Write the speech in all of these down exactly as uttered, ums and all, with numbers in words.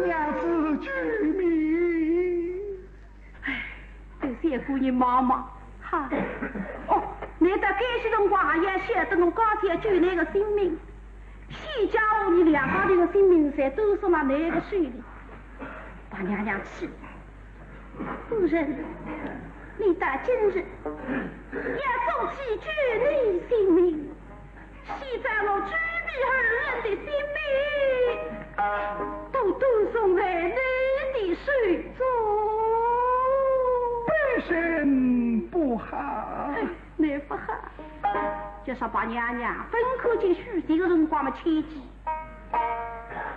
娘子救命！哎，对小官人望望，哈，哦，难道该歇辰光还要晓得我家小救倷个性命？小家伙，倷两家头个性命侪都送了倷个手里，把娘娘气。夫人，你到今日也做起救倷性命， 现在我周密二人的性命，都断送在你的手中。卑人不好。倷不好，就说把娘娘勿看见许仙个辰光么，千记。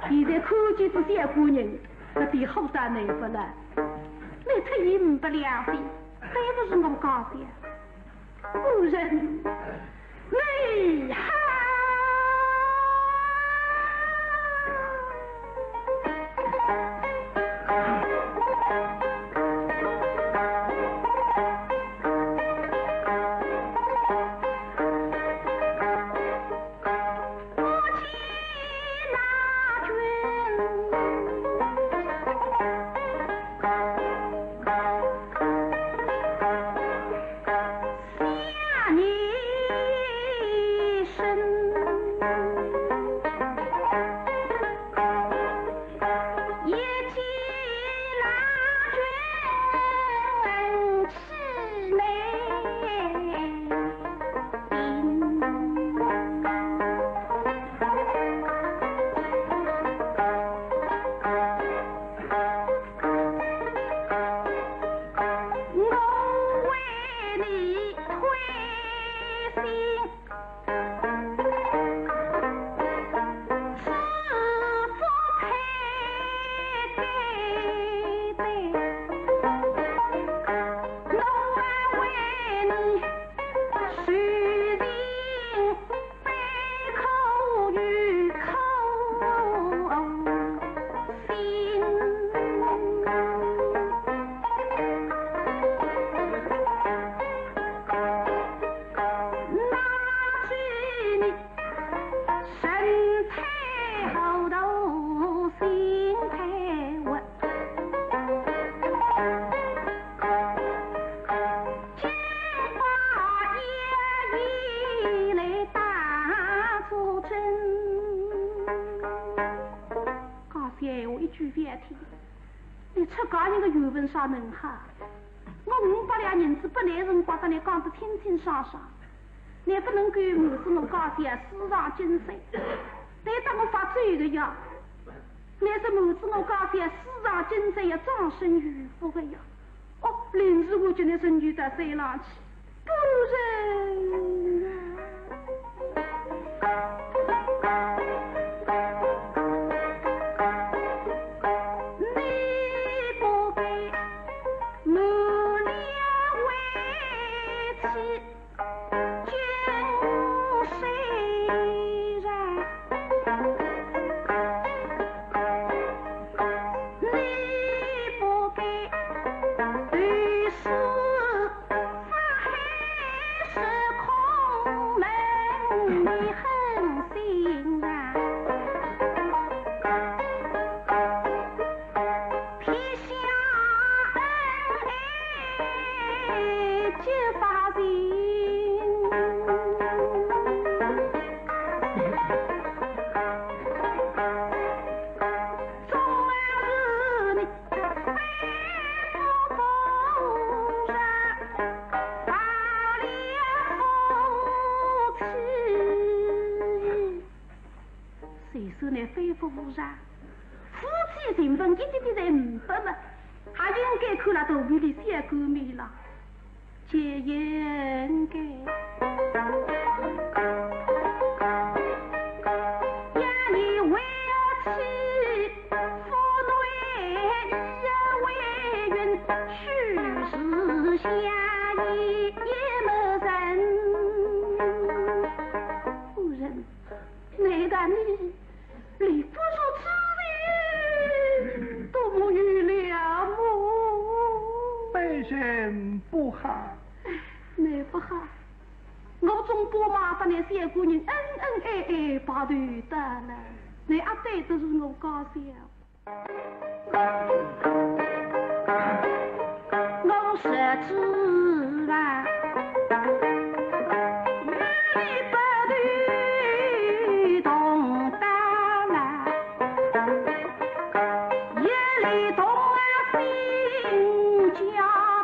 现在看见仔小官人，搿点好得来勿啦？倷忒呒不良心，对勿住我家小姐。 夫人，你好。讲些闲话一句勿要听，倷出家人个缘分啥能好？我五百两银子拨倷辰光，搭倷讲得清清爽爽，倷勿能够瞒仔我家小姐私藏金山，倷搭我发咒个呀！倷是瞒仔我家小姐私藏金山要葬身鱼腹个呀！ 哦，临时我叫倷身体到山浪去，夫人啊。你不该瞒了为妻 君谁人？你不该对诗法海是空门，你狠心啊！ 撇下恩爱结发情。总是你非富不仁，暴了夫妻。 虽说倷非富勿仁，夫妻情分一点点侪呒不么，还应该看了肚皮里小官面了，就应该。要你为妻夫内一为云，许是相依也没人。夫人， 难道你连不如此人都没有了么？卑人不好。倷不好，我总不瞒得倷小官人恩恩爱爱白头到老，倷阿对得住我家小姐？我实知啊，哪里不对同道啊，一里同啊心交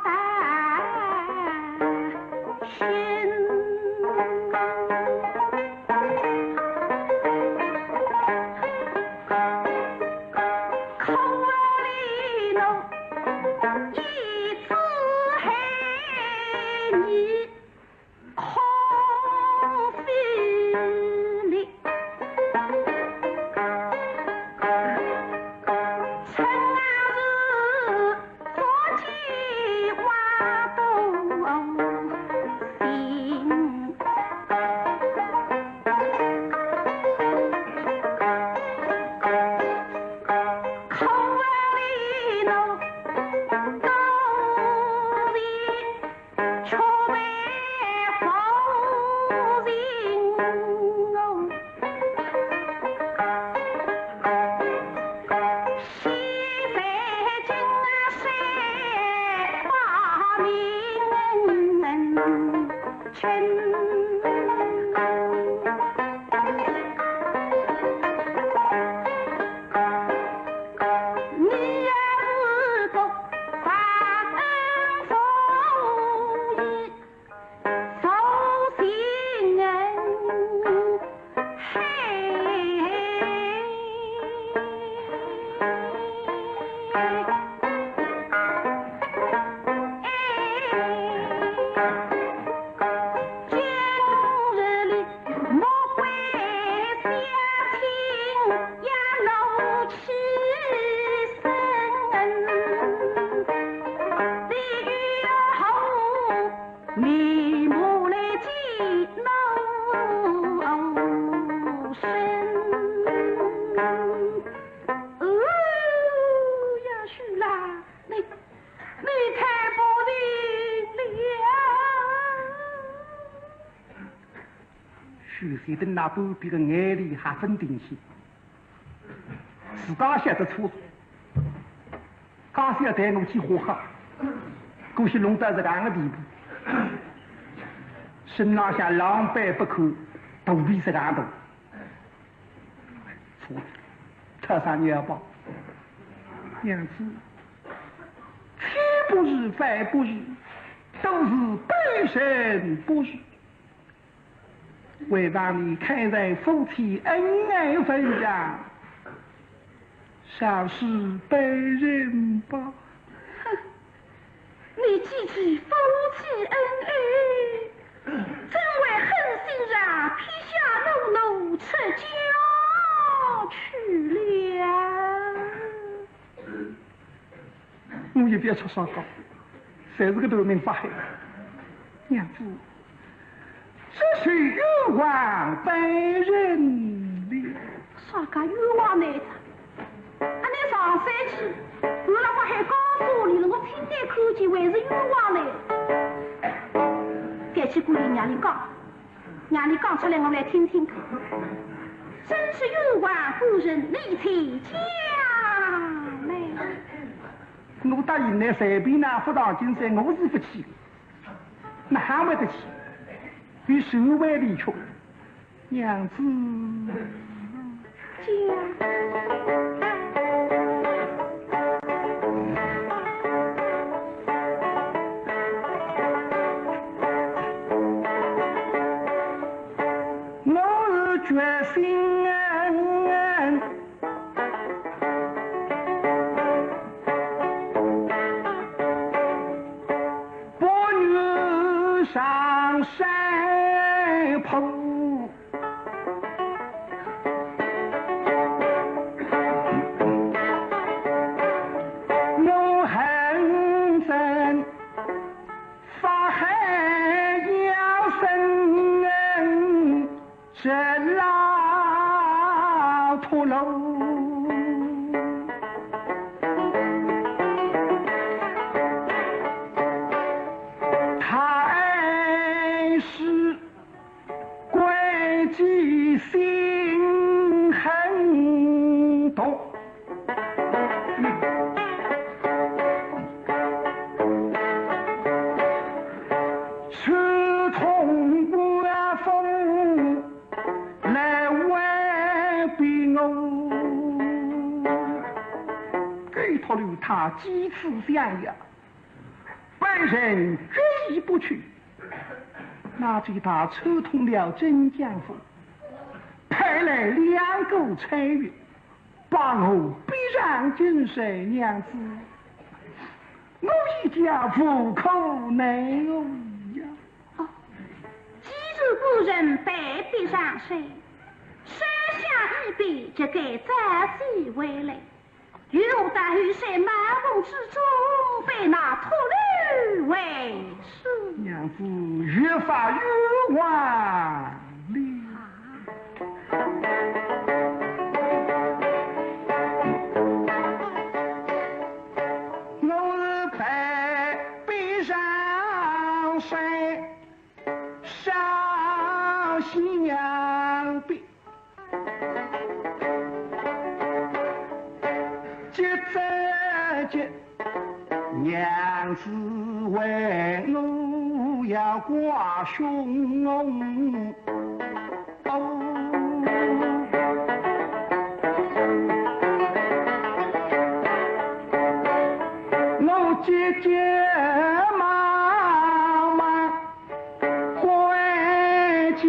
代心。 哦呀，许啦，你，你太薄情了。许仙等辣半边个眼泪还朆停歇，自家晓得错，假使要对我去火吓，可惜弄到实梗个地步，身浪向狼狈不堪，肚皮实梗大。 错，他啥也罢。娘子，千不是，万不是，都是卑人不是。为望你看在夫妻恩爱份上，饶恕卑人吧。哼， 你既知夫妻恩爱，怎会狠心啊，撇下奴奴出家去了？我也覅出啥讲，侪是个头名发黑。娘子， 这是冤枉卑人了。啥个冤枉呢？阿你上山去，我辣法海告诉你了，我亲眼看见，还是冤枉呢。覅去管伊，让伊讲，让伊讲出来，我来听听看。真是冤枉官人，你且讲来。我答应你，随便哪副场景噻，我是不去。 哪会得去？与社会里去，娘子。我决心 不愿上山坡，我恨恨法海要伸 这老头喽，他是怪己心狠毒。狗秃鹫他几次相邀，卑人执意不去。哪知他串通了镇江府，派来两个差役，把我逼上京来，娘子，我一家无可奈何呀。哦，既然夫人被逼上山，山下已毕，就该早些回来。 又在后山马蜂之中被那秃鹫围住。娘子，越发冤枉了。啊，我是被逼上山，烧香拜。 急急急，娘子为我要挂胸脯。哦，我急急忙忙赶家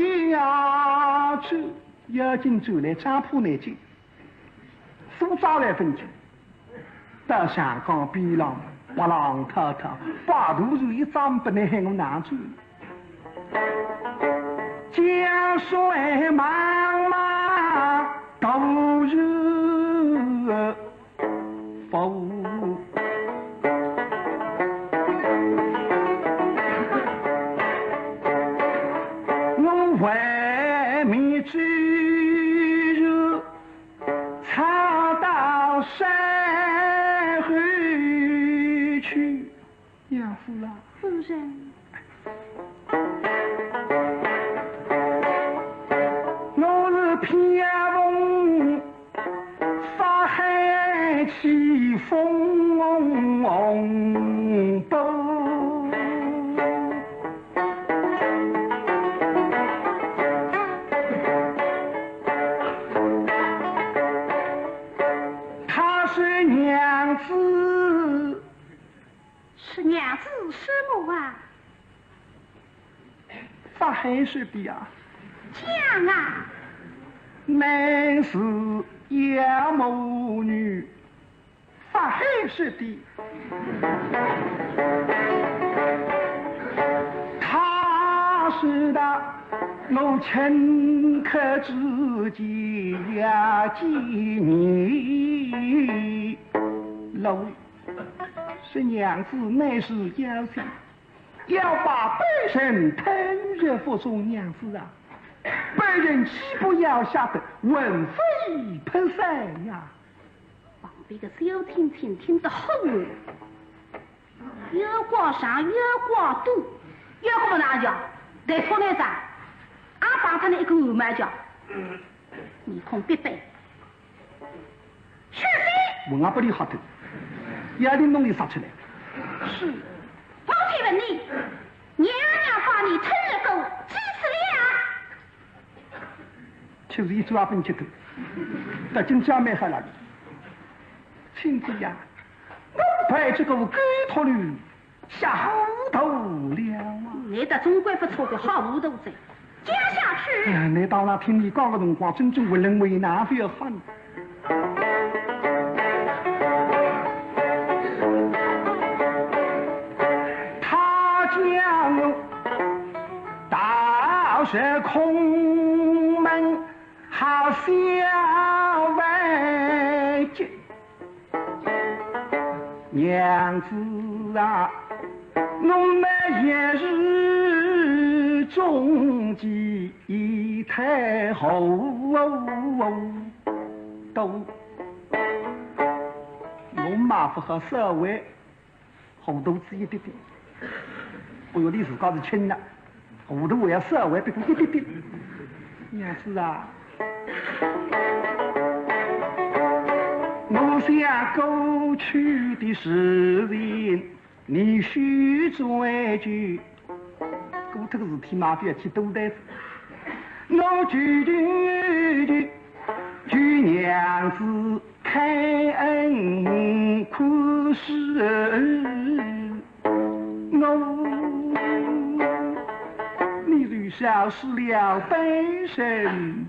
去。 要紧转来，张铺内去，苏州来分去。到长江边浪，哇浪淘淘，摆渡船一张，不能喊我难转。江水茫茫，渡船 浮。我为民之人，唱到山后去。 娘子啊，夫人，我是披风发寒起风抖。他是娘子。 是娘子什么啊？发寒说的呀。讲啊。乃是妖魔女，发寒说的。她说的，我顷刻之间要见你。老 是娘子乃是妖精，要把卑人吞入腹中。娘子啊，卑人岂不要吓得魂飞魄散呀？旁边个小青青听得好，妖怪上妖怪多，妖怪哪叫？对头来着，阿帮他那一个汗毛叫，面孔别白。 是的。我阿不里哈头，要你弄你杀出来。是。我请问你，娘娘把你吞了够几次了？就是一次也不吃够，到今朝没好了。亲子呀，我被这个狗秃鹫 吓糊涂了啊！你的总归不错的好糊涂子，讲下去。哎，你到那听你讲个辰光，真正为人为难，不要喊。他将我带入空门，好笑万劫。 娘子啊，我乃一日中间太后都，我嘛不好稍微糊涂仔一点点。哎哟，你自家是轻的， 糊涂还要稍微不过一点点。娘子啊，我想过去的事情，你休追究。过去的事体嘛，不要去多谈。我求求求，求娘子开恩宽恕我，你就消失了本身